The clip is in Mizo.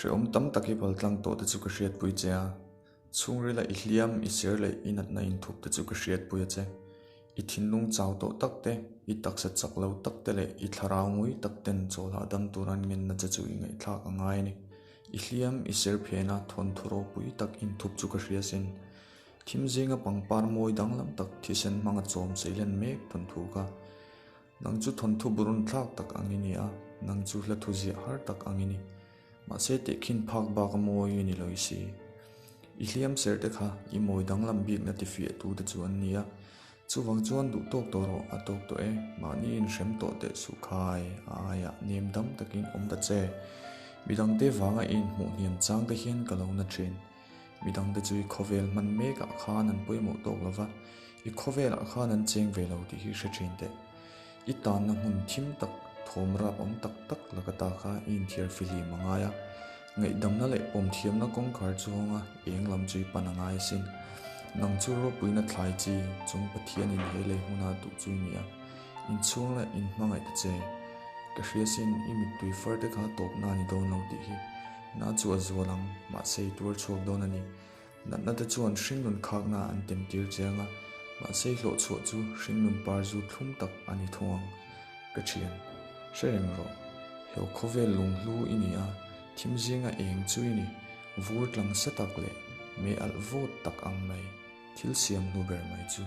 Hrehawm tam tak i paltlang tawh te chu ka hriatpui che a, chhungrila i hliam, i ser leh i natna inthup te chu ka hriatpui a che. I thinlung chau tawh tak te, i taksa chak lo tak te leh i thlarau ngui tak ten chawl hahdam tura an ngenna che chu i ngaihthlak a ngai a ni. I hliam, i ser phena thawnthu ropui tak inthup chu ka hria asin. Thim zinga pangpar mawi danglam tak thisen hmanga chawm seilen mek thawnthu kha. Nang chu thawnthu burun thlak tak ang i ni a, nang chu hla thu ziah har tak ang i ni. Mahse tehkhin phak bak a mawi i ni lo i si. I hliam ser te kha i mawi danglam bikna tifiah tu te chu an ni a. Chuvang chuan duh tawk tawh rawh, a tawk tawh e. Mahni inhrem tawh teh suh khai, a aiah nem dam takin awm ta che. Midangte vanga i inhmuh hniam chang te hian ka lo na thin. Midangte chu i khawvel hman mekah khan an pawimawh tawk lo va, i khawvelah khan an cheng ve lo tih hi hre thin teh. I tanna hmun thim tak, thawm rap awm tak tak laka ta kha i inthiar fihlim a ngai a. Ngaihdamna leh pawmthiamna kawngkhar chu hawnga eng lam chu i pan a ngai asin. Nang chu ropuina thlai chi chung Pathianin he lei hmuna duh chu i ni a, inchhung leh inhmangaih ta che. Ka hria sin, i mittui far te kha tawpna a ni dawn lo tih hi. Na chu a zual ang, mahse i tuar chhuak dawn a ni. Natna te chuan hringnun khakna an tem tir chiang a, mahse i hlawhchhuah chu hringnun par zu thlum tak a ni thung ang. Ka thian, hre reng rawh. Heu khawvel lunghlu i ni a, thim zinga eng chu i ni, vur tlang sa tak leh mei alh vawt tak ang mai, thil siam hnu ber mai chu.